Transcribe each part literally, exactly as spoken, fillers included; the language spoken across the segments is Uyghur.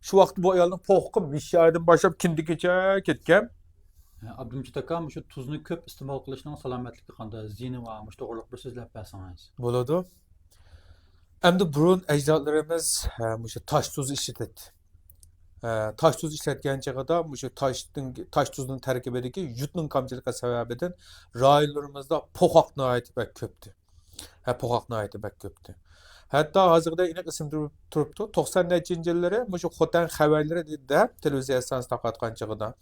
شۇ ۋاقىتتا بۇ ئايالنىڭ پوقى مىششايىدىن باشلاپ كىندىكىچە كەتكەن. ئابدۇمجىت ئاكا، مۇشۇ تۇزنى كۆپ ئىستېمال قىلىشنىڭ سالامەتلىككە قانداق زىيىنى بار؟ مۇشۇ توغرىلىق بىر سۆزلەپ بەرسىڭىز. بولىدۇ. ئەمدى بۇرۇن ئەجدادلىرىمىز، ھە، مۇشۇ تاش تۇز ئىشلىتەتتى. ھە، تاش تۇز ئىشلەتكەن چېغىدا مۇشۇ تاشتىن، تاش تۇزنىڭ تەركىبىدىكى يودنىڭ كامچىلىقى سەۋەبىدىن رايونلىرىمىزدا پوقاق ناھايىتى بەك كۆپتى. ھە، پوقاق ناھايىتى بەك كۆپتى. ھەتتا ھازىرغىدەك ئېنىق ئېسىمدە تۇرۇپتۇ. توقسان نەچچىنچى يىللىرى مۇشۇ خوتەن خەۋەرلىرى دەپ تېلېۋىزىيە ئىستانسىسى تارقاتقان چېغىدا،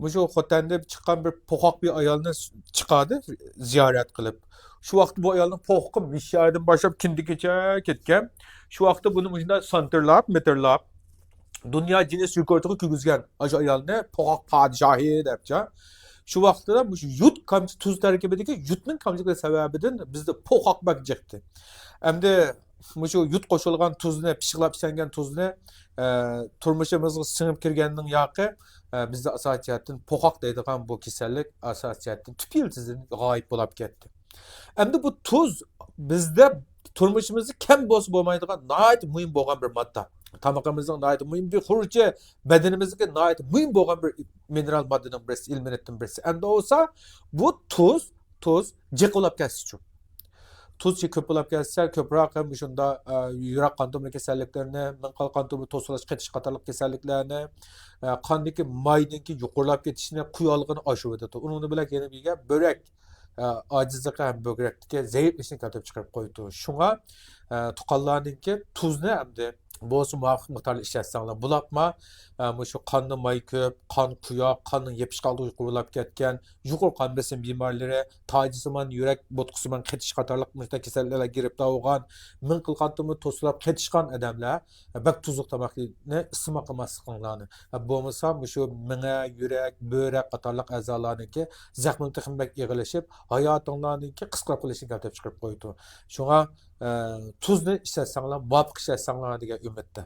مۇشۇ خوتەندە چىققان بىر پوقاق بىر ئايالنى چىقاردى زىيارەت قىلىپ. شۇ ۋاقىتتا بۇ ئايالنىڭ پوقى مىششايىدىن باشلاپ كىندىكىچە كەتكەن. شۇ ۋاقىتتا بۇنى مۇشۇنداق سانتىرلاپ، مىتىرلاپ، دۇنيا جىننېس رېكورتىغا كىرگۈزگەن ئاشۇ ئايالنى پوقاق پادىشاھى دەپچە. شۇ ۋاقىتتا مۇشۇ يود كامچى، تۇز تەركىبىدىكى يودنىڭ كامچىلىقى سەۋەبىدىن بىزدە پوقاق بەك جىقتى. ئەمدى مۇشۇ يود قوشۇلغان تۇزنى، پىششىقلاپ ئىشلەنگەن تۇزنى، ئە، تۇرمۇشىمىزغا سىڭىپ كىرگەننىڭ ياقى، ئە، بىزدە ئاساسىي جەھەتتىن پوقاق دەيدىغان بۇ كېسەللىك ئاساسىي جەھەتتىن تۈپ يىلتىزىدىن غايىب بولاپ كەتتى. ئەمدى بۇ تۇز بىزدە تۇرمۇشىمىزدا كەم بولسا بولمايدىغان ناھايىتى مۇھىم بولغان بىر ماددا. تامىقىمىزنىڭ ناھايىتى مۇھىم بىر خۇرۇچى، بەدىنىمىزدىكى ناھايىتى مۇھىم بولغان بىر مىنېرال ماددىنىڭ بىرسى، ئېلېمېنتتىن بىرسى. ئەمدى بولسا بۇ تۇز، تۇز جىق بولاپ كەتسىچۇ. تۇز كۆپ بولاپ كەتسە، كۆپرەك مۇشۇنداق، ئە، يۈرەك قان تومۇر كېسەللىكلىرىنى، مىڭ خىل قان تومۇر توسۇلۇش قېتىش قاتارلىق كېسەللىكلەرنى، ئە، قاندىكى ماينىڭكى يۇقىرىلاپ كېتىشىنى، قۇيالىقىنى ئاشۇرۇۋېتىدۇ. ئۇنىڭ بىلەن يەنە بىرگە بۆرەك، ئە، ئاجىزلىقى ھەم بۆگرەكتىكى زەئىپلىشىشنى كەلتۈرۈپ چىقىرىپ قويىدۇ. شۇڭا، ئە، تۇغقانلارنىڭكى تۇزنى ئەمدى بولسا مۇۋاپىق مىقداردا ئىشلەتسەڭلار بولۇپمۇ، ئە، مۇشۇ قاندا ماي كۆپ، قان قۇياق، قاننىڭ يېپىشقانلىقى يۇقىرىلاپ كەتكەن، يۇقىرى قان بېسىم بىمارلىرى، تاجسىمان يۈرەك بوتقىسىمان قېتىش قاتارلىق مۇشۇنداق كېسەللەرگە گىرىپتار بولغان، مىڭ خىل قان تومۇر توسۇلۇپ قېتىشقان ئادەملەر بەك تۇزلۇق تاماقنى ئىستېمال قىلماسلىقىڭلارنى، بولمىسا مۇشۇ مېڭە، يۈرەك، بۆرەك قاتارلىق ئەزالارنىڭكى زەخمىنى تېخىمۇ بەك ئېغىرلىشىپ، ھاياتىڭلارنىڭكى قىسقىراپ قېلىشىنى كەلتۈرۈپ چىقىرىپ قويىدۇ. شۇڭا، ئە، تۇزنى ئىشلەتسەڭلار، مۇۋاپىق ئىشلەتسەڭلار دېگەن ئۈمىدتە.